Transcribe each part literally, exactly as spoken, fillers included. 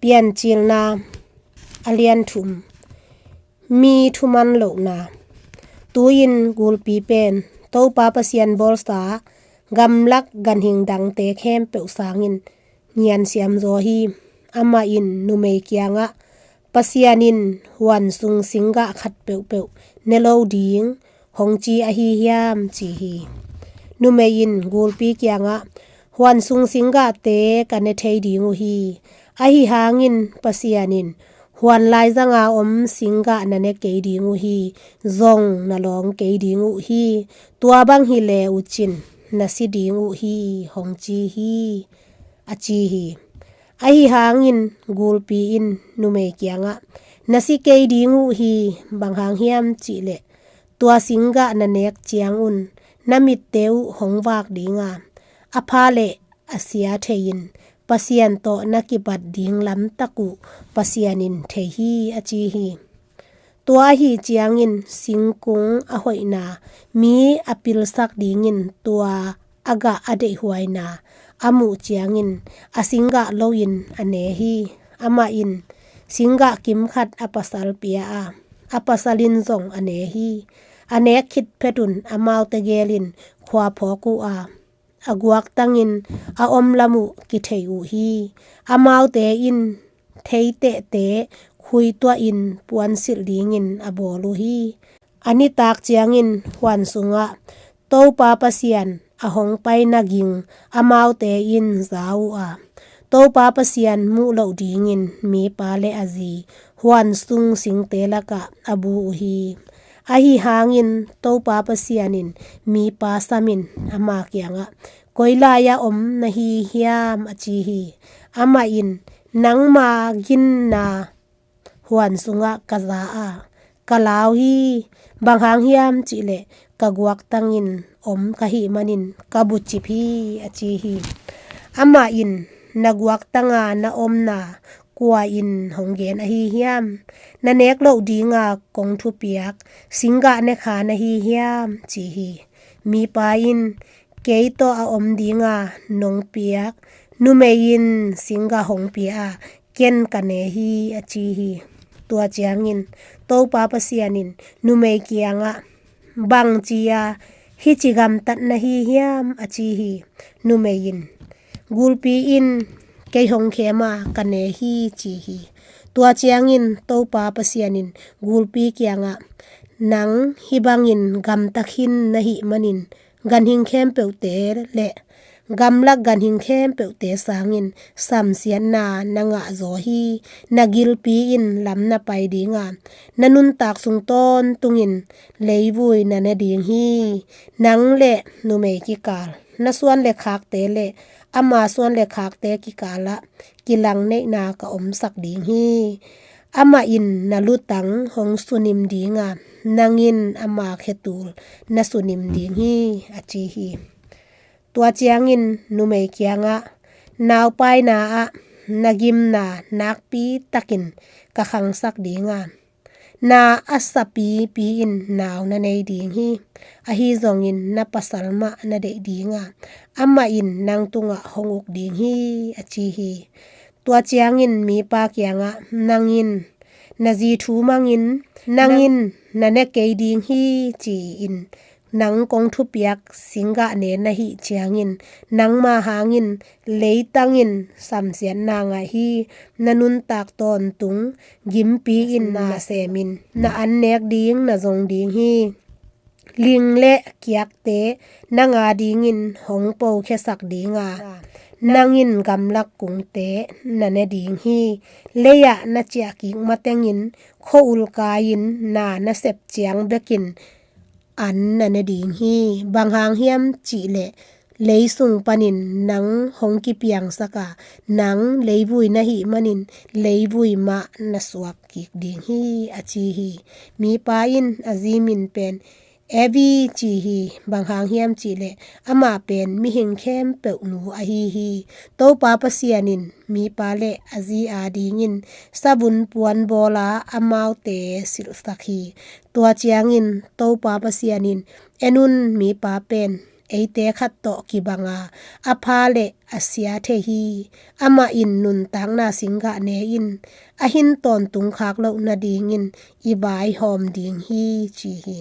Piancilna a lian thum. Mi thuman lohna. Tu-in gulpi pen Topa Pasian bawlsa gamlak ganhing dangte khempeuh sangin ngiansiam zaw hi. Amah in numei kiangah, "Pasian in huan sung singgah khat peuhpeuh ne lo ding hong ci ahi hiam?" ci hi. Numei in gulpi kiangah, "Huan sung singgahte ka ne thei ding uh hi. Ahi hangin Pasian in, 'Huan laizanga om singgah na ne kei ding uh hi, zong na lawng kei ding uh hi. Tua bang hi le uh cin na si ding uh hi,' hong ci hi," a ci hi. Ahi hangin gulpi in numei kiangah, "Na si kei ding uh hi, bang hang hiam cih leh tua singgah na nek ciangun na mitte uh hong vak dinga, a pha le a sia thei-in Pasian tawh na kibat ding lamtak uh Pasian in thei hi," a ci hi. Tua ahi ciangin singkung a hoihna mi a pilsak dingin tua a gah a deihhuaina a muh ciangin a singgah loin a ne hi. Amah in singgah kimkhat a pasal pia a, a pasal in zong a ne hi. A nek khit phetun amaute gelin khua phawk uh a, a guaktangin a om lam uh kithei uh hi. Amaute in theitehte khuituahin puansilh dingin a bawl uh hi. A nitak ciangin huan sungah Topa Pasian a hong paina ging amaute in za uh a, Topa Pasian muh loh dingin mipa le a zi huan sung singte lakah a bu uh hi. Ahi hangin Topa Pasian in mipa samin ama kiangah, "Koi lai-ah om na hi hiam?" a ci hi. Amah in, "Nangma ginna huan sungah ka za a, ka lau hi. Bang hang hiam cih leh ka guaktangin om ka hih manin ka bucip hi," a ci hi. Amah in, "Na guaktanga na omna kua in hong gen ahi hiam? Na nek loh dinga kong thupiak singgah ne kha na hi hiam?" ci hi. Mipa in, "Kei tawh a om dinga nong piak numei in singgah hong pia a, ken ka ne hi," a ci hi. Tua ciangin Topa Pasian in numei kiangah, "Bang ci-a hici gamtat na hi hiam?" a ci hi. Numei in, "Gulpi in kei hong khem a ka ne hi," ci hi. Tua ciangin Topa Pasian in gulpi kiangah, "Nang hih bangin gamta khin na hih manin ganhing khempeuhte le gamlak ganhing khempeuhte sangin samsiatna na ngah zaw hi. Na gilpi in lam na pai dinga, na nuntak sung tawntungin leivui na ne ding hi. Nang le numei kikal, na suan le khakte le ama suan le khakte kikalah kilang neihna ka omsak ding hi. Amah in na lutang hong sunim dinga, nang in ama khetul na sunim ding hi," a ci hi. Tua ciangin numei kiangah, "Naupaina ah na gimna nakpi takin ka khangsak dinga, na a sapipi in nau na nei ding hi. Ahi zongin na pasal mah na deih dinga, amah in nang tungah hong uk ding hi," a ci hi. Tua ciangin mipa kiangah, "Nang in na zi thu mangin, nang in na ne kei ding hi ci-in nang kong thupiak singgah ne na hih ciangin, nangma hangin leitangin samsiatna ngah hi. Na nuntak tawntung gimpi in na semin, na annek ding na zong ding hi. Ling le kiakte nang a dingin hong pokhiasak dinga, nang in gamlak kungte na ne ding hi. Lei-ah na ciahkik matengin khua-ul kai-in na na sep ciang bekin an na ne ding hi. Bang hang hiam cih leh lei sung panin nang hong kipiangsak a, nang leivui na hih manin leivui mah na suak kik ding hi," a ci hi. Mipa in a zi min pen Evi ci hi. Bang hang hiam cih leh amah pen mihing khempeuh nu ahi hi. Topa Pasian in mipa le a zi a dingin savun puan bawla amaute silhsak hi. Tua ciangin Topa Pasian in, "En un, mipa pen eite khat tawh kibang a, a pha le a sia thei hi. Amah in nuntakna singgah ne in, a hin tawntung khak loh nadingin i vaihawm ding hi, ci hi.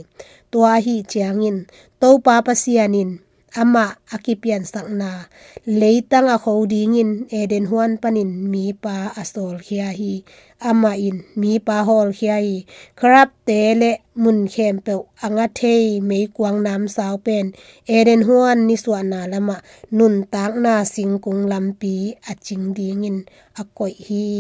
Tua ahih ciangin Topa Pasian in amah a kipiansakna leitang a kho dingin Eden huan panin mipa a sawlkhia hi. Amah in mipa hawlkhia hi. Kherubte le mun khempeuh a nga thei meikuang namsau pen Eden huan nisuahna lamah nuntakna singkung lampi a cing dingin a koih hi.